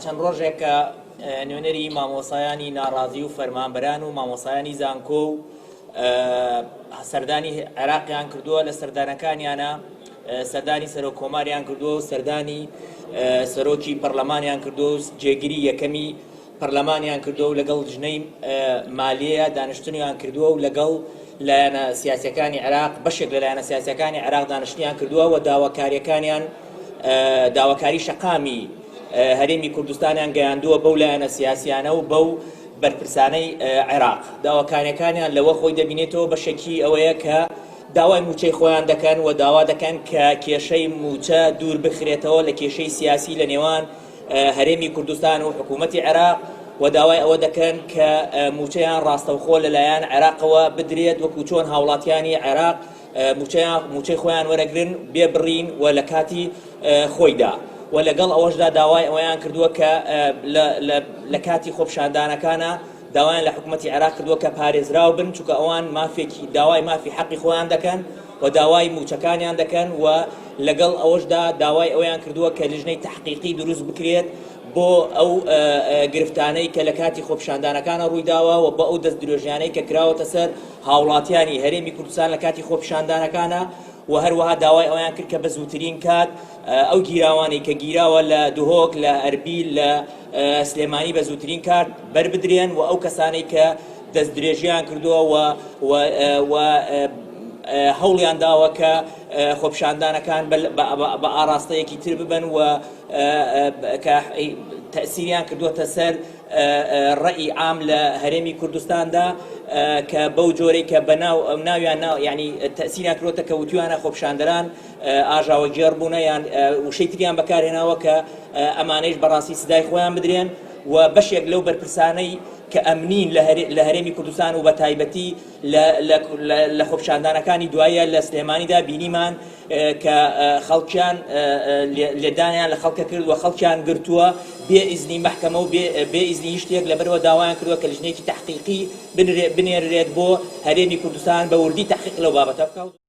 چەند ڕۆژێکە نوێنەری مامۆسایانی ناڕازی و فەرمانبەران و مامۆسایانی زانکۆ و سەردانی عێراقیان کردووە، لە سەردانەکانیانە سەردانی سەرۆک کۆماریان کردووە و سەردانی سەرۆکی پەرلەمانیان کردووە و جێگری یەکەمی پەرلەمانیان کردووە و لەگەڵ ژنەی مالیەیە دانیشتنیان کردووە و لەگەڵ لایەنە سیاسەکانی عێراق، بەشێک لە لایەنە سیاسەکانی عێراق دانیشتنیان کردووە و داواکاریەکانیان، داواکاری شەقامی هەرێمی کوردستانیان گەیاندووە بەو لایەنە سیاسیانە و بەو بەرپرسانەی عێراق. داواکاریەکانیان لەوە خۆی دەبینێتەوە، بەشێکی ئەوەیە کە داوای مووچەی خۆیان دەکەن و داوا دەکەن کە کێشەی مووچە دوور بخرێتەوە لە کێشەی سیاسی لە نێوان هەرێمی کوردستان و حکوومەتی عێراق و داوای ئەوە دەکەن کە مووچەیان ڕاستەوخۆ لەلایەن عێراقەوە بدرێت، وەکو چۆن هاوڵاتیانی عێراق مووچەیان مووچەی خۆیان وەرەگرن بێ بڕین و لە کاتی خۆیدا. و لەگەڵ ئەوەشدا داوای ئەوەیان کردووە کە لە کاتی خۆپیشاندانەکانە داوایان لە حکوومەتی عێراق کردووە کە پارێزراو بن، چونکە ئەوان مافێکی داوای مافی حەقی خۆیان دەکەن و داوای مووچەکانیان دەکەن و لەگەڵ ئەوەشدا داوای ئەوەیان کردووە کە لیژنەی تەحقیقی دروست بکرێت بۆ ئەو گرفتانەی کە لە کاتی خۆپیشاندانەکانە ڕوویداوە و بۆ ئەو دەستدرێژیانەی کە کراوەتە سەر هاوڵاتیانی هەرێمی کوردستان لە کاتی خۆپیشاندانەکانە. و هەروەها داوای ئەویان کرد کە بە زووترین کات ئەو گیراوانەی کە گیراوە لە دهۆک، لە ئەربیل، لە سلێمانی بە زووترین کات بەربدرێن و ئەو کەسانەی کە دەستدرێژیان کردووە و و هەوڵیان داوە کە خۆپیشاندانەکان بە ئاراستەیەکی تر ببن و کە تەسیریان کردووەتە سەر ڕەئی عام لە هەرێمی کوردستاندا، کە بەو جۆرەی کە بە ناو ناویان ناو یعنی تەسیریان کردووەتە کە وتویانە خۆپیشاندەران ئاژاوەگێڕ بوونە یان وشەی تریان بەکارهێناوە کە ئەمانەیش بەڕاستی سزای خۆیان بدرێن. و بەشێک لەو بەرپرسانەی کە ئەمنین لە هەرێمی کوردستان و بە تایبەتی لە خۆپیشاندانەکانی دوایە لە سلێمانیدا بینیمان کە خەڵکیان لێدانیان لە خەڵکە کرد و خەڵکیان گرتووە بێ ئیزنی مەحکەمە و بێ ئیزنی هیچ شتێک، لەبەرەوە داوایان کردووە کە لیژنەیەکی تەحقیقی بنێرێت بۆ هەرێمی کوردستان بە وردی تەحقیق لەو بابەتە بکات.